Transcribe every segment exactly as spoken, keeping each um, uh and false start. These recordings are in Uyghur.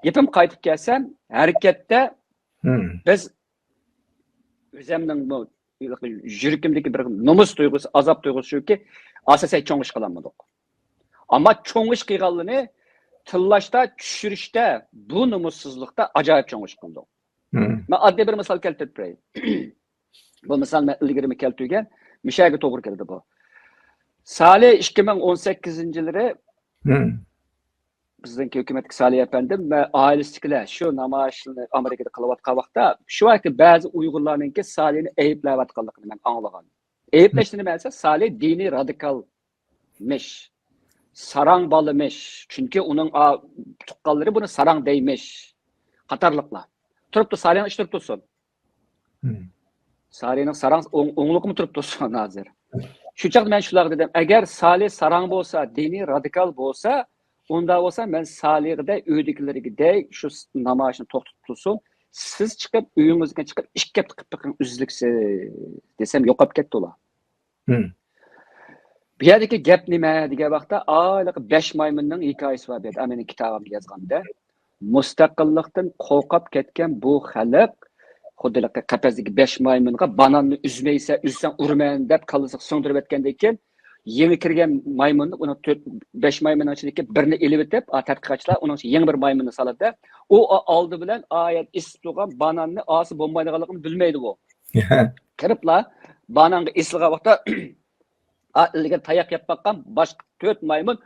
گېپىم قايتىپ كەلسەم، ھەرىكەتتە بىز ئۆزەمنىڭ بۇ يۈرىكىمدىكى بىر نومۇس تۇيغۇسى، ئازاب تۇيغۇسى شۇكى، ئاساسەن چوڭ ئىش قىلالمىدۇق. ئەمما چوڭ ئىش قىلغانلىرىنى تىللاشتا، چۈشۈرۈشتە، بۇ نومۇسسىزلىقتا ئاجايىپ چوڭ ئىش قىلدۇق. مەن ئاددىي بىر مىسال كەلتۈرۈپ بېرەي. بۇ مىسال مەن ئىلگىرىمۇ كەلتۈرگەن، مۇشۇ يەرگە توغرا كېلىدۇ بۇ. سالى ئىككى مىڭ ئون سەككىزىنچى يىلى بىزنىڭكى ھۆكۈمەتتىكى سالى ئەپەندىم ۋە ئائىلىسىدىكىلەر شۇ نامايىشنى ئامېرىكىدا قىلىۋاتقان ۋاقىتتا، شۇ ۋاقىتتا بەزى ئۇيغۇرلارنىڭكى سالىنى ئەيىبلەۋاتقانلىقىنى مەن ئاڭلىغان. ئەيىبلەش نېمە دېسە، سالى دىنىي رادىكالمىش، ساراڭ بالىمىش، چۈنكى ئۇنىڭ تۇغقانلىرى بۇنى ساراڭ دەيمىش قاتارلىقلار. تۇرۇپتۇ، سالىنىڭ ئىشى تۇرۇپ تۇرسۇن. سالىنىڭ ساراڭ ئوڭلۇقىمۇ تۇرۇپ تۇرسۇن ھازىر. شۇ چاغدا مەن شۇلارغا دېدىم، ئەگەر سالى ساراڭ بولسا، دىنىي رادىكال بولسا، ئۇنداق بولسا مەن سالىغىدەي، ئۆيدىكىلىرىگىدەي شۇ نامايىشنى توختىتىپ تۇرسۇن. سىز چىقىپ، ئۆيىڭىزدىن چىقىپ ئىككى ھەپتە قىلىپ بېقىڭ، ئۈزلۈكسىز دېسەم، يوقاپ كەتتى ئۇلار. بۇ يەردىكى گەپ نېمە دېگەن ۋاقىتتا، ھېلىقى بەش مايمۇننىڭ ھېكايىسى بار بۇ يەردە، مېنىڭ كىتابىمدا يازغاندا. مۇستەقىللىقتىن قورقۇپ كەتكەن بۇ خەلق، خۇددى قەپەستىكى بەش مايمۇنغا باناننى ئۈزمەيسەن، ئۈزسەڭ ئۇرىمەن دەپ كاللىسىغا سىڭدۈرۈۋەتكەندىن كېيىن، يېڭى كىرگەن مايمۇننى، ئۇنىڭ تۆت، بەش مايمۇننىڭ ئىچىدىكى بىرنى ئېلىۋېتىپ، تەتقىقاتچىلار ئۇنىڭ ئىچىگە يېڭى بىر مايمۇننى سالىدۇ. ئۇ ئالدى بىلەن ئايەت ئېسىپ تۇرغان باناننى ئالسا بولمايدىغانلىقىنى بىلمەيدىغۇ. كىرىپلا بانانغا ئېسىلغان ۋاقىتتا، ئىلگىرى تاياق يەپ باققان باشقا تۆت مايمۇن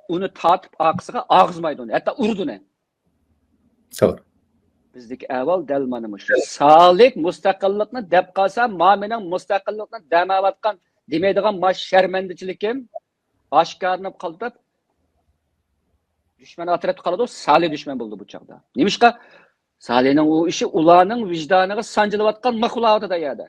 ئۇنى تارتىپ ئارقىسىغا ئالغۇزمايدۇ ئۇنى، ھەتتا ئۇرىدۇ ئۇنى. توغرا. بىزدىكى ئەھۋال دەل مانا مۇشۇ. سالى مۇستەقىللىقنى دەپ قالسا، ما مېنىڭ مۇستەقىللىقنى دەمەۋاتقان دېمەيدىغان ما شەرمەندىچىلىكىم ئاشكارىلىنىپ قالىدۇ دەپ، دۈشمەن ئاترەتتە قالىدۇ، سالى دۈشمەن بولىدۇ بۇ چاغدا. نېمىشقا؟ سالىنىڭ ئۇ ئىشى ئۇلارنىڭ ۋىجدانىغا سانجىلىۋاتقان ماقۇلاتىدا يەردە.